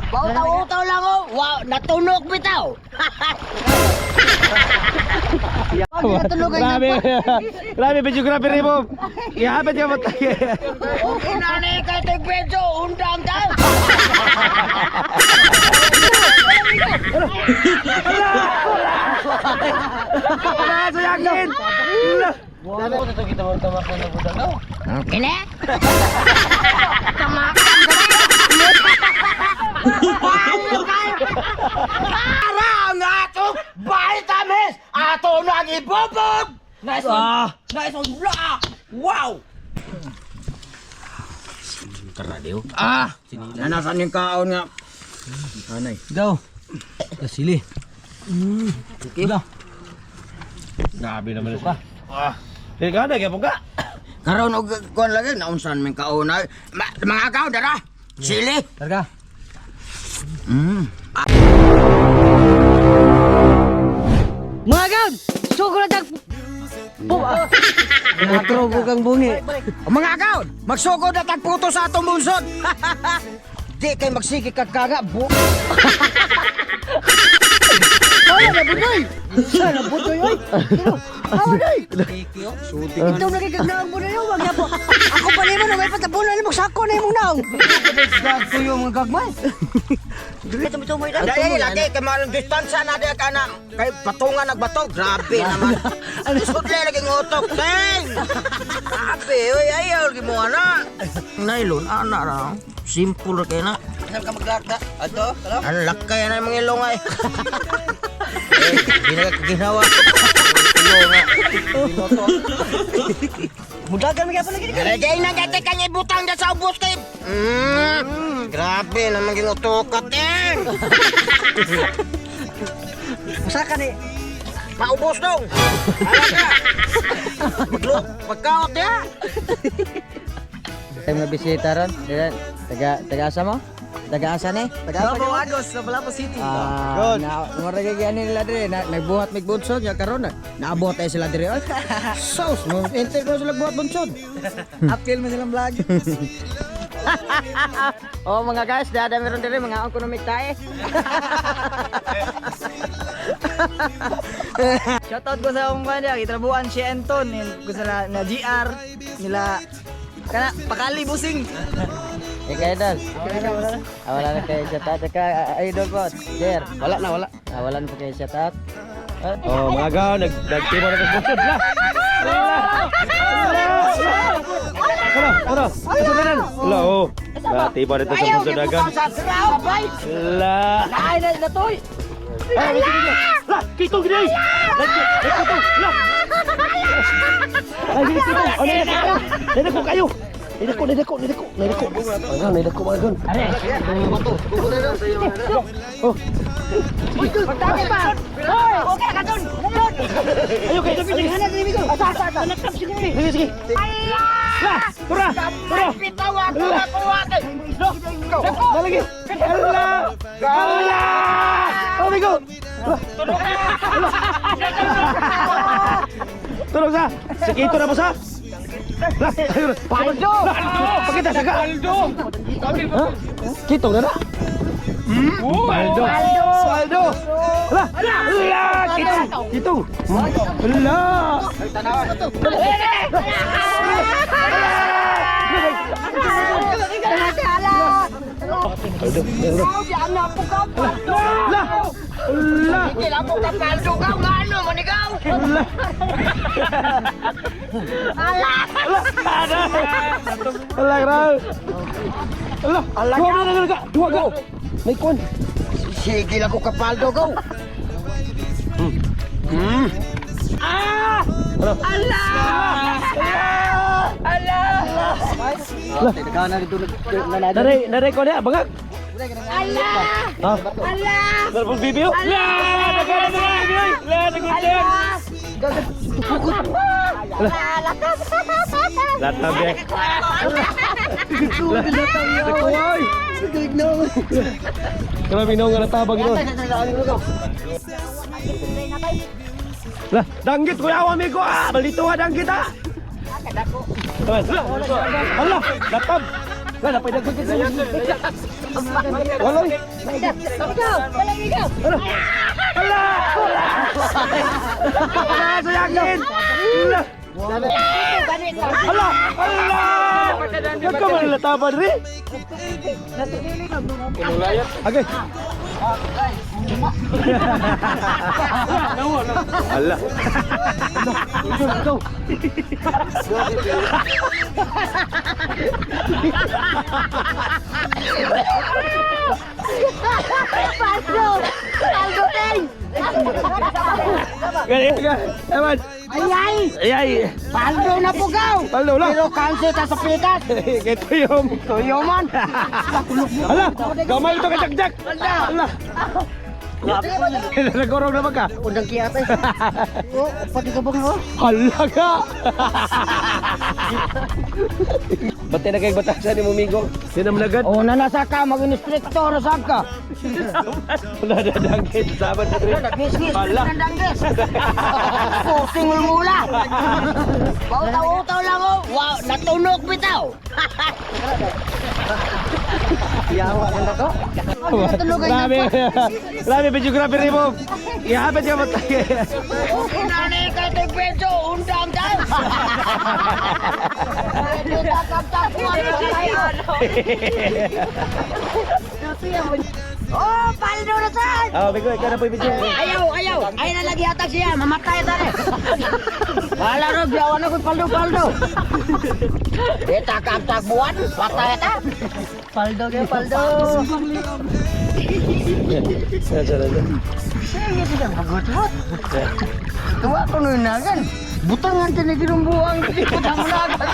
Pautaw-utaw lang oh. Wow, natunok bitaw. Wag natulog ang Grabe. Grabe, videographer ni Bob. Ihapit ka mo tayo. Okay na ni kay Tigbenzo, undang daw. Wala sa yakin. Okay na? Para ang atong vitamins! Ato na ang ibubog! Nice one. Ah. Nice one. Blah! Wow! Ah! Nanasan yung kaon nga. Go. Sili. Go. Grabe naman siya. Ah. Dili ka na, kaya ka. Karon og kuan lagi naunsan min kaon ay. Mga kaon dara. Sili. Targa. Mga gaon, sugod na tag... Otro bukang bungi. Mga kaon, magsugod na tag puto sa atong bunsod. Di kay magsige kag kaga bu. Wala na budoy. Sana budoy oy. Awa doy. Ito na kay kagnaong budoy oy, wag na po. Ako pa nimo may patabunan nimo sako na imong naong. Tuyo mga gagmay. Dai lagi kay malang distansya na di ka na kay patungan nagbato. Grabe naman. Sudle lagi ng utok, teng. Grabe, oy ayaw lagi mo ana. Nylon ana ra. Simple ra kay na. Saan ka maglakda? Ato? Ang lakay na mga ilong ay. Eh, di na ginawa. Ilong nga. Mudagan mi gyapon lagi. Regay na gati kang ibutang da sa ubos kay. Grabe naman ginutukat eh. Usa ka ni. Maubos dong. Ala ka. Maglo, pagkaot ya. Tayo mga bisita ron. Dili, Taga, taga asa mo? Taga asa ni? Taga Agos, sa Lapu City. Ah, na mura kay ani nila dire na, nagbuhat mig bunsod nya karon na. Naabot ay sila diri oy. Sos, mo enter ko sila buhat bunsod. Upkill mo silang vlog. Oh mga guys, dada meron dire mga angko numik tae. Shoutout ko sa akong kanya, kitrabuan si Anton, and ko sa na GR, nila, kana, pakali busing. Eh kay Idol. Ah, wala na kay shout out ka idol po. Jer. Wala na wala. Ah, wala na po kay shout out. Oh, mga gaw, nag nagtimo na sa bunsod. La. La. Ano? Ano? Ano na? La, oh. La, tiba dito sa bunsod dagan. Sa grabay. La. Ay na natoy. Ay, wait, wait, wait. La, kitong gini. La, kitong. La. Ay, gini kitong. Oh, nai dako. Nai dako kayo. Nai dako, nai dako, nai dako, nai dako. Mga nai dako mga gon. Oh. Pagtami pa. Hoy, okay ka dun. Ayo kayo, sige. Ana diri ko. Asa asa asa. Nakap siguro ni. Sige, sige. La, tura, tura. Bitaw ako nakuha kay. La lagi. Ala. Ala. Oh, migo. Tulong sa. Sige, ito na po sa. La, ayun. Paldo. Pakita sa ka. Paldo. Ha? Kitong na na. Paldo. Paldo. La. La, kitong. Kitong. La. Paldo. La. La. Kila mo ka paldo ka ngano man ikaw. Ala. Ala. Ala, grabe. Ala. Ala. Dua na na na. Dua go. May kon. Sige lang ko kapaldo go. Ala. Ala. Taga na dito na Naray, naray ko na, bangag. Ala. Ala. Ala. Bibio. La, nagana na bibio. La, nagana. Latab eh. Nakuha. Grabe no nga natabag ito. Lah, danggit kuya awa amigo ah, balito ha danggit ah. Lah, Allah, latab. Lah, napay danggit. Wala. Ikaw, walang ikaw. Ala! Ala! Sa yakin! Ala! Ala! Ala! Nagkaman lataban rin. Agay. Ala. Ikaw, ikaw. Paldo! Paldo, Teng! Gani, gani. Eman. Ay, ay! Ay, ay. Paldo na pugaw! Paldo lang. Pero cancel ta sa pikas! Kay tuyom. Tuyo man! Ala, gamay ito kay Jack. Ala. Nagorong naman ka. Undang kiyata. Oh, pati ka bang oh? Hala ka. Bate na kay batasan ni Mumigo. Sinamlagan. Oh, nanasa ka, mag-instrictor na ka. Wala na danggit. Sabat na rin. Nagis-gis, Hala. nandangis. Pusing mula. Pautaw-utaw lang oh. Wow, natunok bitaw. Yawa ka na to. Grabe. Grabe, videographer ni mo. Ihapit ka matay. Inani kay Tigbejo, undang daw. Medyo takap-takuan na tayo. Oh, paldo na saan! Oh, Bigo, ikaw na po yung video. Ayaw, ayaw. Ay na lagi hatag siya. Mamatay tani. Wala ro, biyawan ako paldo paldo. Di takap-takbuan, patay ta. Paldo kayo, paldo. Sige, sige, magutot. Tuwa ko nun nagan. Butangan ka na ginumbuang. Butang nagan.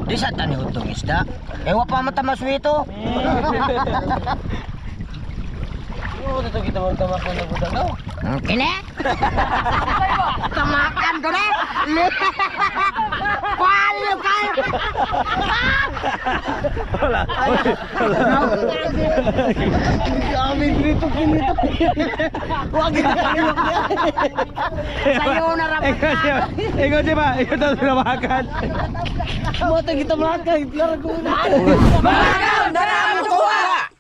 Di sa tani utong isda. Ewa pa man tamaswito. Oo, dito kita magtamakan na butang daw. Kini? Tamakan ko na. Palo ka. Wala. Wala. Amin dito kinito. Wag Sayo na rapat. Ikaw siya. Ikaw siya ba? Ikaw daw sinamakan. Mo ta kita makan, klaro ko na. Magaw na ang kuha.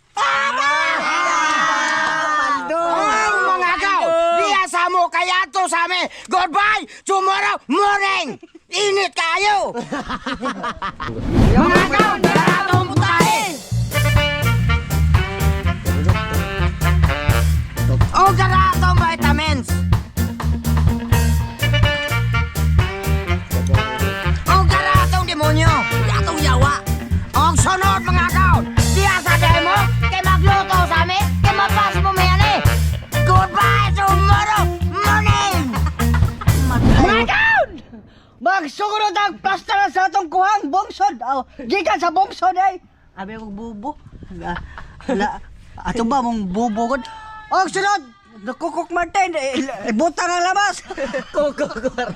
Ang mga gaw, diya sa mo kaya to sa amin. Goodbye tomorrow morning. Init kayo. Mga gaw, dara tong putahe. O dara tong vitamins. O dara tong demonyo, atong yawa. Og sunod mga gaw, diya sa demo, kay magluto sa amin, kay mapas mo mayan eh. Goodbye tomorrow morning. Mga gaw! Magsugunod ang plaster sa atong kuhang bongsod. Aw, gikan sa bongsod ay. Abi akong bubo. La, la, ato ba mong bubo gud? Og sunod, Kukok Martin, eh, butang ang labas. Kukok Martin.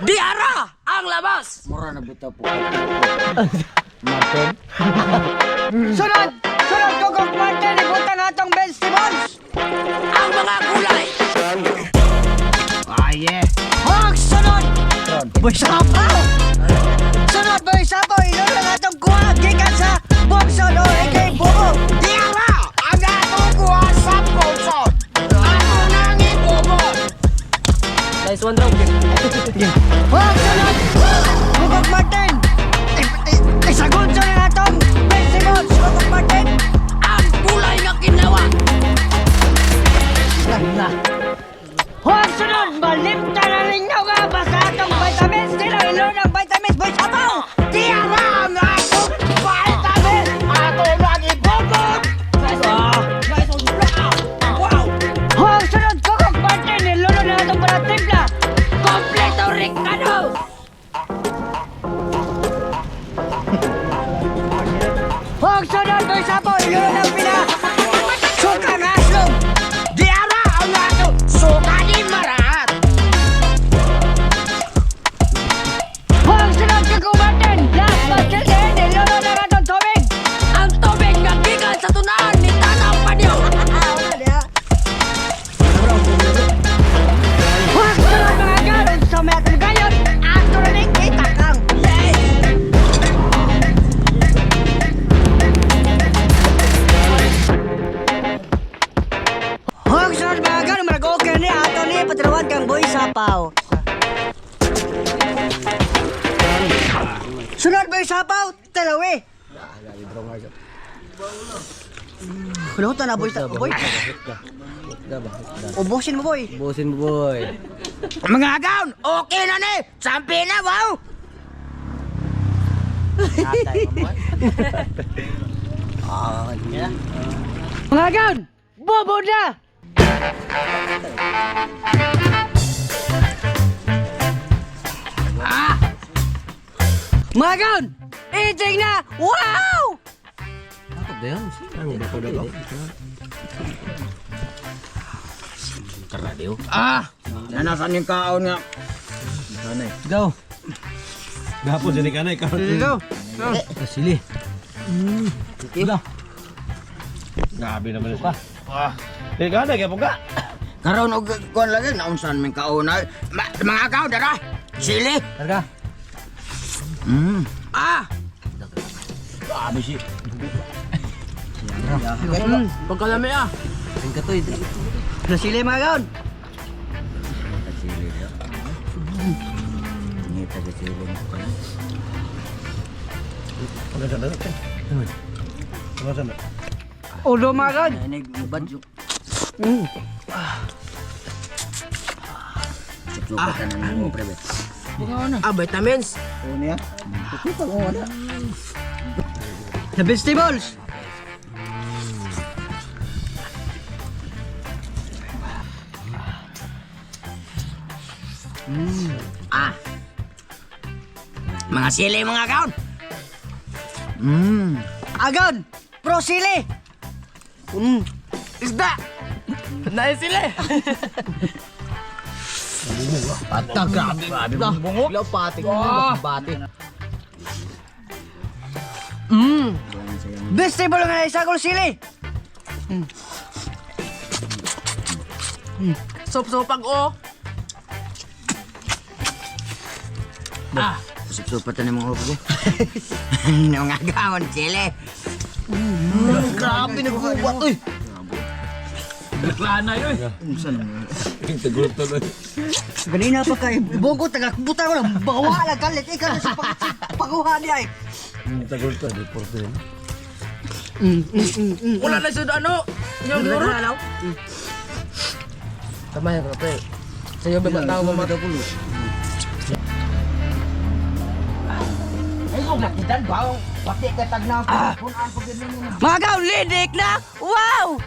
Diara ang labas. Mura na bitaw po. Martin. Sunod, sunod Kukok Martin, ibutang atong vegetables. Ang mga gulay. Aye. Og sunod, Boy sapaw. Sunod boy sapaw, ilon lang atong kuha gikan sa bongsod o aka bubo. Diara ang atong kuha sa pulsod. Ako nang ibubot. Nice one round. Og sunod, Kukok Martin. Isagun sa atong vegetables, Kukok Martin. Ang gulay nga kinawa. Na. Huwag sunod! Malimta na ninyo nga! Basta atong vitamins! Dilo, ilon ang vitamins! Boy, sabaw! Diara ang atong vitamin. Ato nang ibubot. Nice one. Wow! Huwag sunod! Kukok Martin! Ilolo na atong para timpla! Kompleto Ricardo. Huwag sunod! Boy, sabaw! Ilolo na ang pina! Suka nga aslong! Diara ang atong suka ni Marat. Sapaw. Sunod ba yung sapaw? Talawi. Kuno na, boy. Boy. Ubusin mo, boy. Busin mo, boy. Mga agaw, okay na ni. Sampi na, wow. Mga gaon, bobo na! Ah! Mga gaon, eating na! Wow! Ah, nanasan yung kaon nga. Go. Gapon siya ni kanay karon. Go. Sili. Grabe naman siya. Ah. Di kanay gapon ka. Karon og kuan lagi naunsan min kaon na. Mga agaw dara. Sili. Targa. Ah. Grabe si. Pagkalami ah. Ang katoy. Nasili, mga gaon. Ngita ka sili. Ano na? Ulo, mga gaon. Nanig mo badyo. Ah, na mo pre. Ah, vitamins. The vegetables. Ah. Mga sili, mga kaon. Agon, pro sili. Isda. Naay sila. Pata, grabe. Grabe mong bungo. Ilaw pati. Bati. Vegetable nga isa kong sili. Sop-sopag oh. Sup-supat na mga upo. Mga kaon, sili. Grabe, nagkubat, uy. Ganina pa kay ibongko taga buta ko lang bawa lang kalit ikaw na sa pagkuha niya ay. Tagul to, deporte. Wala na sa ano. Yung guro. Tama yan, pre. Sa'yo ba tao ba Ay, kung nakitan ba? Pati ka tagnaw. Mga gaon, lidik na. Wow!